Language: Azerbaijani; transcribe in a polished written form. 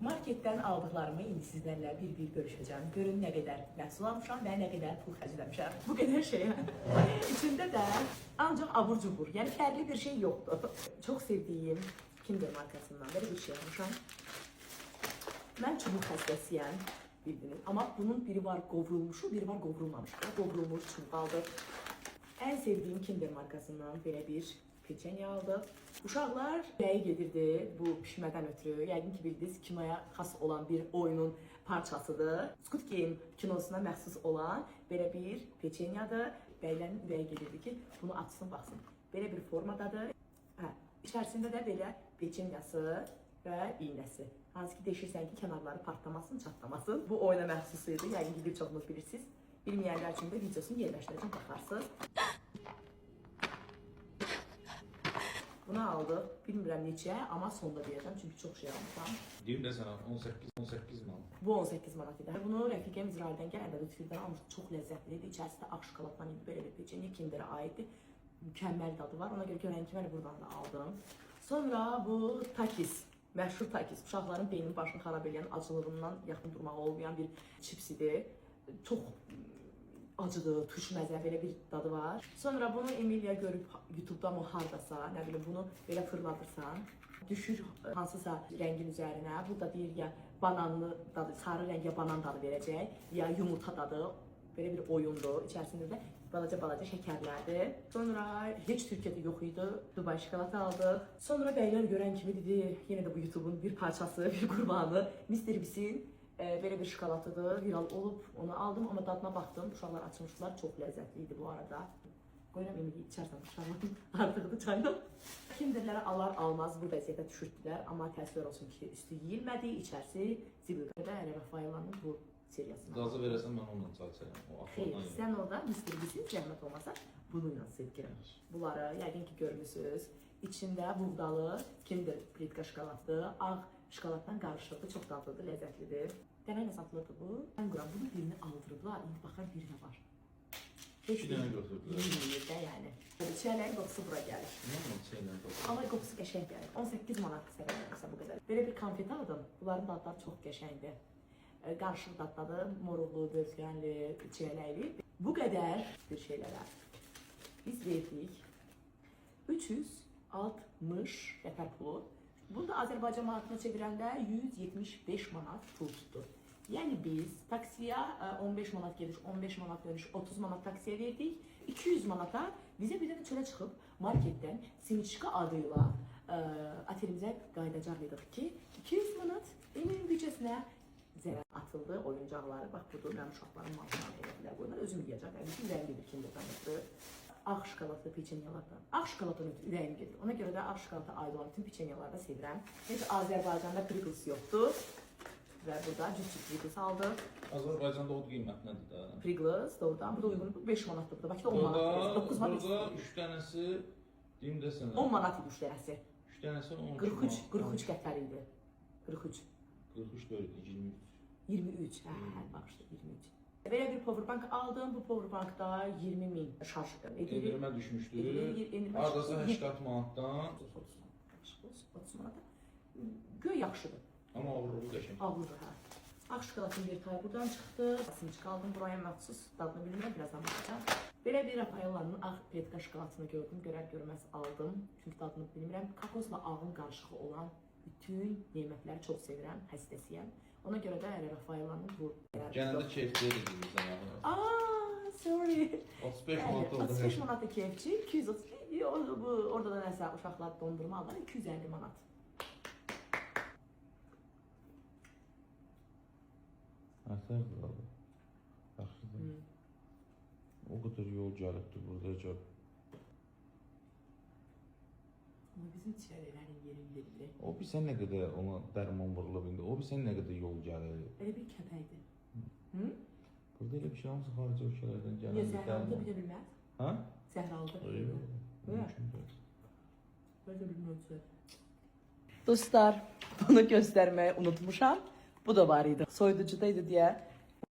Marketdən aldıqlarımı indi sizlərlə bir-bir bölüşəcəm. Görün nə qədər məhsul almışam və nə qədər pul xərcləmişəm. Bu qədər şeyə. İçində də ancaq abur cubur, yəni fərqli bir şey yoxdur. Çox sevdiyim Kinder markasından belə bir şey almışam. Mən çubuq xəstəsiyəm, bildiniz. Amma bunun biri var qovrulmuşu, biri var qovrulmamışı. Qovrulmuş çubuq aldıq. Ən sevdiyim Kinder markasından belə bir peçenya aldıq. Uşaqlar ürəyi gedirdi bu pişmədən ötürü. Yəqin ki bildiniz, kinoya xas olan bir oyunun parçasıdır. Squid Game kinosuna məxsus olan belə bir peçenyadır. Bəylərin ürəyi gedirdi ki, bunu açsın, baxsın. Belə bir formadadır. Hə, içərisində də belə peçenyası və iynəsi. Hansı ki deşirsən ki, kənarları partlamasın, çatlamasın. Bu oyuna məxsus idi. Yəqin ki, bir çoxunuz bilirsiniz. Bilməyənlər üçün də videosunu yerləşdirəcəm, baxarsınız. Bunu aldıq. Bilmirəm neçə, amma sonda deyəcəm çünki çox şey almışam. Deyim də sənə 18 manat. Bu 18 manat idi. Bunu rəfiqəm İsraildən gələndə Lütfürdən almışdı. Çox ləzzətli idi. İçərisində ağ şokoladdan idi. Belə bir peçenye Kinderə aiddir. Mükəmməl dadı var. Ona görə görən kimi mən buradan da aldım. Sonra bu Takis, məşhur Takis. Uşaqların beyninin başını xarab eləyən, acılığından yaxın durmağı olmayan bir çips idi. Çox acıdır, turş məzə belə bir dadı var. Sonra bunu Emilia görüb YouTube-da mı hardasa, nə bilim bunu belə fırladırsan, düşür hansısa rəngin üzərinə. Bu da deyir ya bananlı dadı, sarı rəng ya banan dadı verəcək, ya yumurta dadı. Belə bir oyundur. İçərisində də balaca-balaca şəkərlərdir. Sonra heç Türkiyədə yox idi. Dubai şokolatı aldıq. Sonra bəylər görən kimi dedi, yenə də bu YouTube-un bir parçası, bir qurbanı Mr. Beast-in belə bir şokoladıdır. Viral olub, onu aldım amma dadına baxdım. Uşaqlar açmışdılar. Çox ləzzətli idi bu arada. Qoyuram Emili içərsən uşaqların artıqdır çayla. Kinderləri alar almaz bu vəziyyətə düşürtdülər, amma təəssüflər olsun ki, üstü yeyilmədi, içərisi zibil. Və elə Rafaela'nın bu seriyasını. İcazə verəsən mən onunla çay içərəm. O Xeyr, axırdan. sən orada Mr. Beast-in zəhmət olmasa bununla sevgilim. Bunları yəqin ki görmüsünüz. İçində buğdalı Kinder plitka şokoladlı, ağ şokoladdan qarışıqdır, çox dadlıdır, ləzzətlidir. Dənə ilə satılırdı bu. Mən quram bunun birini aldırıblar, indi baxar biri də var. Heç İki dənə götürdülər. Yeyilmir də yəni. Çiyələrin qoxusu bura gəlir. Nə çiçəklərin qoxusu? Amma qoxusu qəşəng gəlir. 18 manat sərələrsə bu qədər. Belə bir konfet aldım. Bunların dadları çox qəşəngdir. Qarışıq daddadır. Moruqlu, böğürtlənli, çiyələkli. Bu qədər bir şeylərə biz verdik 360 qəpər pulu. Bunu da Azərbaycan manatına çevirəndə 175 manat pul tutdu. Yəni biz taksiya 15 manat gediş, 15 manat dönüş, 30 manat taksiya verdik. 200 manata bizə bir dənə çölə çıxıb marketdən simiçka adıyla otelimizə qayıdacaq idik ki, 200 manat Eminin büdcəsinə zərər atıldı oyuncaqları. Bax budur, mənim uşaqlarım malından elədilər. Bunlar özüm yeyəcəm. Yəni bütün ürəyim gedir Kinderdən ötürü. Ağ şokoladlı peçenyalardan. Ağ şokoladdan ötürü ürəyim gedir. Ona görə də ağ şokolada aid olan bütün peçenyaları da sevirəm. Heç Azərbaycanda Pringles yoxdur. Və burada cüt-cüt Pringles aldıq. Azərbaycanda od qiymət nədir də? Pringles doğrudan burada uyğun 5 manatdır burada. Bakıda 10 manat. Burada, 9 manat. burada 3 dənəsi deyim də sənə. 10 manat idi 3 dənəsi. 3 dənəsi 12 43 43 qəpər idi. 43. 43 deyil, 23. 23. Hə, hə, bağışla 23. Belə bir powerbank aldım. Bu powerbankda 20 min şarj edir. Endirimə düşmüşdü. Endirimə Hardasa düşmüşdü. 80 manatdan. 30 manat. 30 manata. Göy yaxşıdır. Amma ağırlığı qəşəng. Ağırdır hə. Ağ şokoladın bir tayı buradan çıxdı. Simçik aldım buraya məxsus. Dadını bilmirəm, birazdan baxacağam. Belə bir Rafaela'nın ağ plitka şokoladını gördüm. Görər görməz aldım. Çünki dadını bilmirəm. Kokosla ağın qarışığı olan bütün nemətləri çox sevirəm, xəstəsiyəm. Ona görə də elə Rafaela'nın bu Gələndə keyfli edirdik bizdən axı. Aa, sorry. 35 Bəli, manat oldu. 35 manat da KFC, 230 bu orada da nəsə uşaqlar dondurma aldılar, 250 manat. Əsərdir abi. Yaxşıdır. O qədər yol gəlibdi buradaca. Amma bizim çiyələklərin yeri yerində. O bilsən nə qədər ona dərman vurulub indi. O bilsən nə qədər yol gəlir. Elə bir kəpəkdir. Hı? Burada elə bir şey hamısı xarici ölkələrdən gələn Niyə bir zəhralıda dərman. bilə bilməz? Hə? Zəhralıda bilə Yox. bilməz. Mümkün deyil. Belə bir möcüzə. Dostlar, bunu göstərməyi unutmuşam. Bu da var idi. Soyuducudaydı deyə